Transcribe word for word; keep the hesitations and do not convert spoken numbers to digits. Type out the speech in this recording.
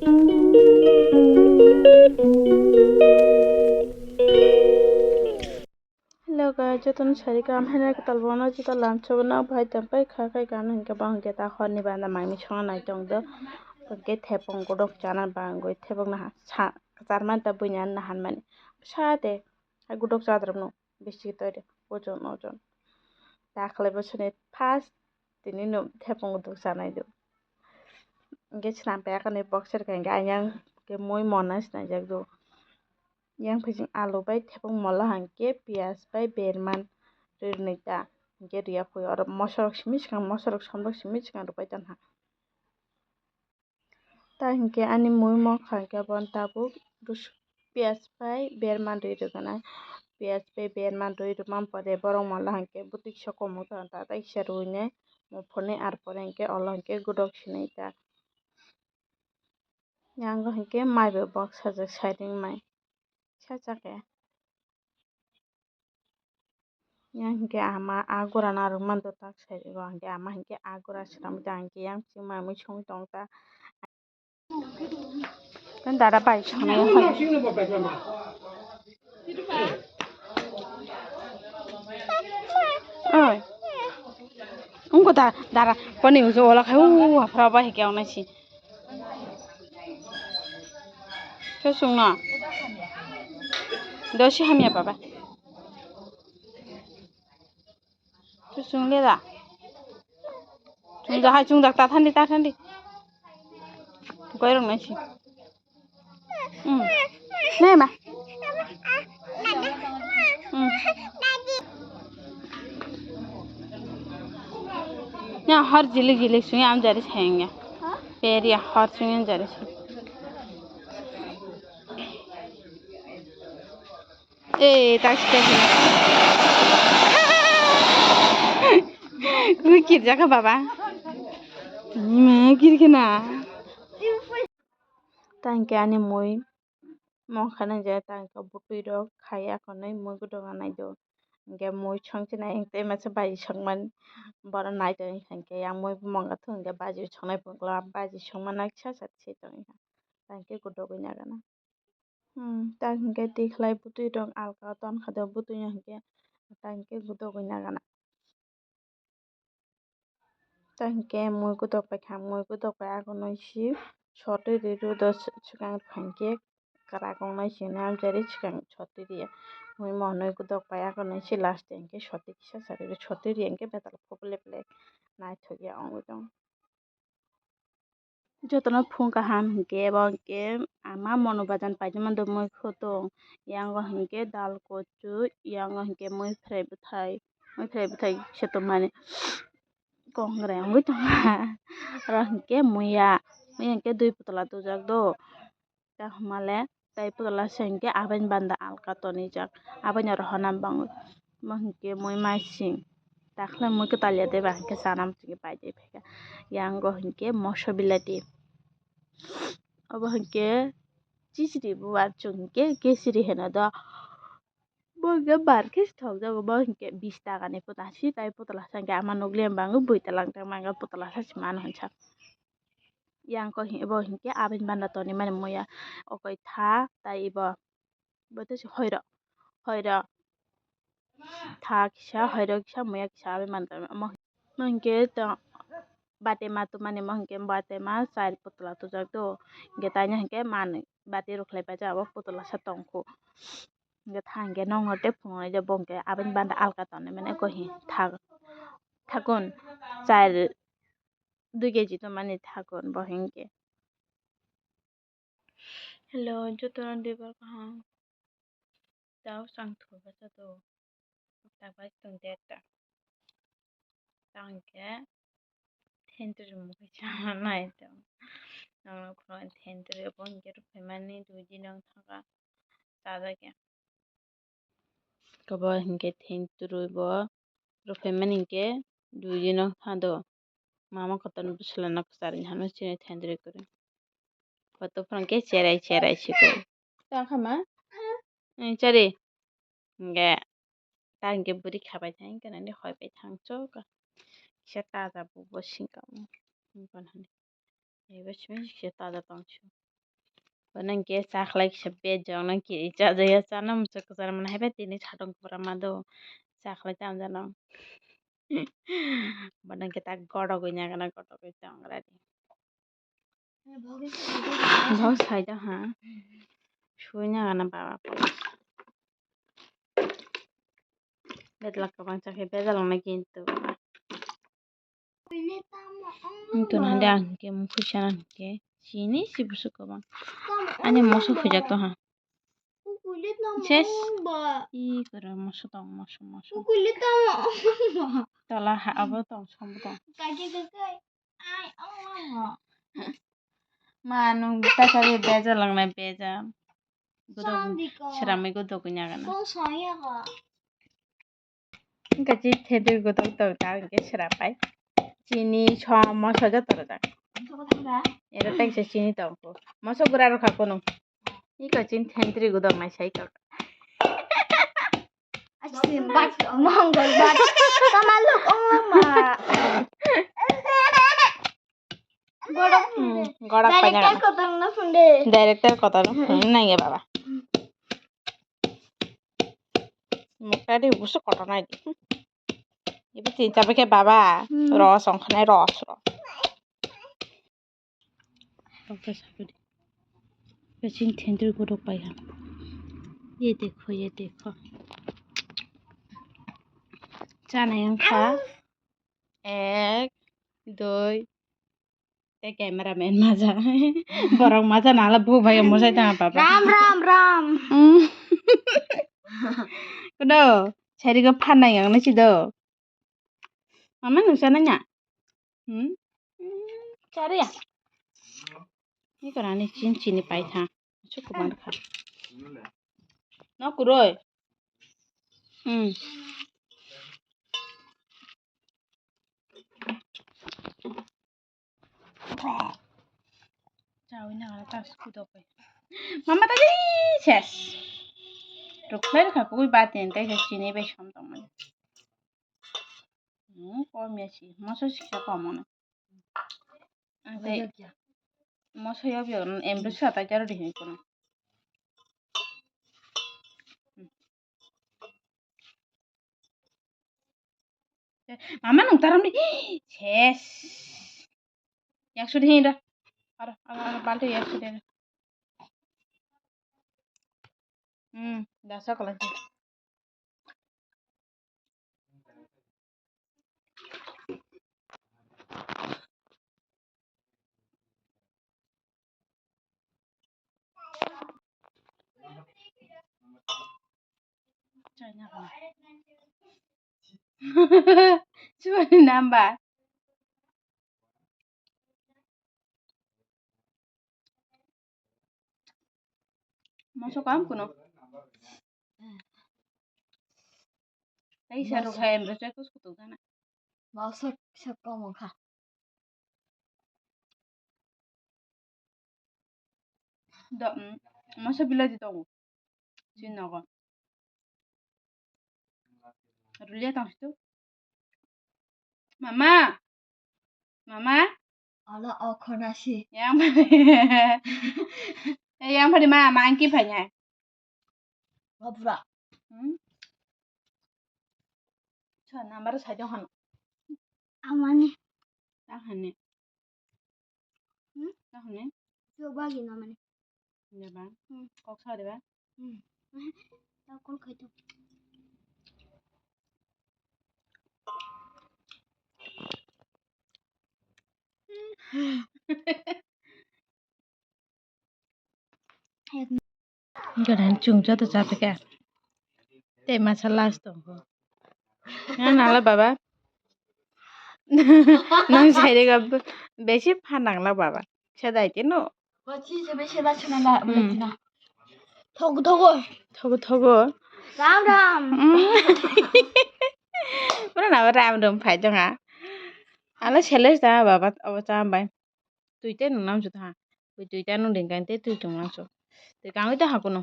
Hello guys, jotono sari kaham haino kwtal bono joto lamsogo no bai tongpai kha khai gana hinkhe bo hinkhe ta horni bana mangni songna nai tong do. Hinkhe thepung godok chana bangwi thepung naha sa kwchar mani ta buini ani nahan mani sa de hai godok chadrap no bisi toi de ojon ojon. Dakhwlai bosoni first tini no thepung godok chanai do. Hinkhe swnam pai akhani boxer kha hinkhe ayang khe mui monna swnajak do. Yang phaising alu bai thepung mola hinkhe piyaj bai berman rwi rwnai ta. Hinkhe rwya phoi oro mosorok simi swkang, mosorok somrok simi swkang rwbai tongkha. Ta hinkhe ani mui mokha hinkhe bono tabuk rus-, piyaj bai berman rwi rwgwnai. Piyaj bai berman rwi rwmani pore borok mola hinkhe bwtwi kisa komuk tongkha ta, ta kisa rwinai muphunwi, ar pore hinkhe olo hinkhe godok sinai ta. Yang hinkhe mai bo boksajak siding mai. Sa chakhe. Yang hinkhe ama a gura narwkmani dotak side o hinkhe ama hinkhe a gura swnamwi ta hinkhe yang chwng mamwi songwi tong ta. Dada bai songwi. Oi. Wngkha da, dara, boni ujo ola khai, u, aphra bai hikhe wngnai si. Chwng no. Dosi hamya baba. Chwng le da. Chwng da hai, chwng da ta thandi, ta thandi. Goirok nai si. Hmm. Ne ma. Hmm. Ya har jilik jilik sung ya am jari sayang ya. Peri ya har sung ya jari sung. Eh, tak tak. Gukir jaka baba. Ni ma gir kena. Tangke ani mui. Mokha nai je tangke butui rok khai akonoi mui gudok anai do. Hingke mui songchina hingke masa baji songman boro nai tong hingke yang mui bo monga thung hingke baji songnai pungkla baji songma nai sa sa se tong hingke tangke gudogoi nagana. Hmm, ta hingke tikhlai butui rok alka tonkha do butui no hingke tangke gudogoi nagana. Ta hingke mui godok pai kha, mui godok pai agonoi si sotwi ri ru do swkang rwkha hingke kwrak wngnai si namjari swkang sotwi riya. Mui monoi godok pai agonoi si last hingke sotwi kisa sari ri sotwi riya hingke betal phobole pele naithok ya wngwi tong. Jotono phung kaham hingke bo hingke ama mono bajan paijama do mui khotong yango hingke dal kochoi yango hingke mui phrei bwthai. Mui phrei bwthai se tongmani kongrai wngwi tongkha. Oro hinkhe muya, muya hinkhe dui putla tujak do. Tei hwnmale tei putla se hinkhe aboni banda alka tonijak. Aboni oro hwnna bangwi. Omo hinkhe mui maising. Dakhwlai mui kwtal ya de ba hinkhe chana muchungwi pai de phaikha. Yango hinkhe moso bilati. Obo hinkhe chichiri bubar chwng hinkhe kesiri hino do. Bo hinkhe bar khe si thok jago, bo hinkhe bish taka ni putla si, tai putla sa hinkhe ama nukli bangwi bui talang tang manga putla sa si mano hinsa. Yang ko hi-, bo hinkhe aboni banda toni mani muya okoi tha, tai ibo, bo tei si hoiro, hoiro tha kisa, hoiro kisa, muya kisa aboni banda toni. Omo hinkhe to bate ma tumani mo hinkhe bate ma char putla tujak do, hinkhe taino hinkhe manwi bate rwkhlai paijak abo putla sa tongkhu. Hinkhe tha hinkhe nokno tei phunuknai je bo hinkhe aboni banda alka tonwi mani eko hi tha-, thakun char dui keji tongmani thakun bo hinkhe. Hello, jotono duibar kaham. Tao chang thok basa do. Tabai tong de ta. Tang ke thentri mukhe chama nai to. Nang khoro thentri bo hinkhe ruphaimani duidi nang thangka. Chajak ya. Kabo hinkhe thentri bo ruphaimani hinkhe duidi nang thang do. Mama kotor ni bwswla no kwchar ni hano chini thendri kwrwi. Kotor phano khe cherai cherai siko. Ta kha ma? Eh, chari. Hingke ta hingke bwrwi khabai thang hingke nani hoi bai thang chok. Kisa taja bo bo singka mo. Hingke nani. Ebo simi kisa taja tong si. Bono hwnkhe chakhlai kisa bejak nang kiri chajaya chana muchuk kwchar mani haibai tini satung kwbra ma do chakhlai tamo jano. Bono hwnkhe tak godogwi nagana godogwi tongradi. Bo sai do ha. Sui nagana baba. Bedlak kwbang chakhe bejal wngnai kintu. Wngtoni hwnde ang hwnkhe mokhuisa hwnkhe chini se bwswk kwbang. Ani moso huijak tongha. Ses. I kwrwi moso tong, moso, moso. Tola ha abo tong, sombo tong. Ma nwng ta sabi beja langnai beja. Gudok sramwi gudok nyaga na. Wngkha chini thendri gudok tong ta hwnkhe srapai. Chini som moso joto rwjak. Ero teisa chini tongkho. Moso gura rwkha kunu. Iko chini thendri gudok nai sai kok. Asim bat, mongol bat. Kamaluk ongma. Gorak. Hmm, gorak. Director panjang. Kotor na phunde. Director kotor na phunde nang ya baba. Mukta di busu kotor na di. Ibu cinta pakai baba. Hmm. Ros ongkhanai ros ros. Doctor Sabri. Kachin thendri gudok pai ha. Ye dekho, ye dekho. Chanai wngkha. Ek, dui. Tei cameraman maja. Borok maja nala bo bai mosai tang papa. Ram, ram, ram. Mm. Kudo, sari go phanai yang na sido. Mama nung sana nya? Hmm? Sari ya? Ni kora ni chin chini pai tha. Chukuban kha. No kuroi. Hmm. Chawi na ta sukudok bai. Mama tadi ses. Ruklai kha kui batin tei ses chini bai som tong mani. Hmm, kom ya si. Moso siksa kom ono. Ang tei moso yo bi on embrace sa ta jaro di hin kono. Mama nung taram di. Ses. Yak sudi hin da. Aro, aro, aro, balti yak sudi hin da. Hmm, dasa kolai. China kha. Chibani number. Moso kam kuno. Tei sa rok hai emre chai kus kutuk jana. Moso sa kom kha. Do, mm, moso bilaji tongo. Chini nogo. Rulia tong situ. Mama. Mama. Ala okhona si. Yang phari. Eh, yang phari ma, ma angki phanya. Bapura. Hmm? Sa number sai dong hano. Amani. Ta hane. Hmm? Ta hane. Yo bagi na mani. Ya ba. Hmm. Kok sa de ba. Hmm. Ta kol khai to. Ganang chwng joto chapikha. Tei masa last tongkho. Nang nala baba. Nang sairega besi phanang la baba. Sedai tino. Hmm. Thogo thogo. Thogo thogo. Ram ram. Hmm. Pura na ram ram phai tonga. Ala seles da baba obo chambai. Twi tei nung namsuk tha. Twi tei nung ringkang tei twi tong namsuk. Twi kangwi tong ha kunu.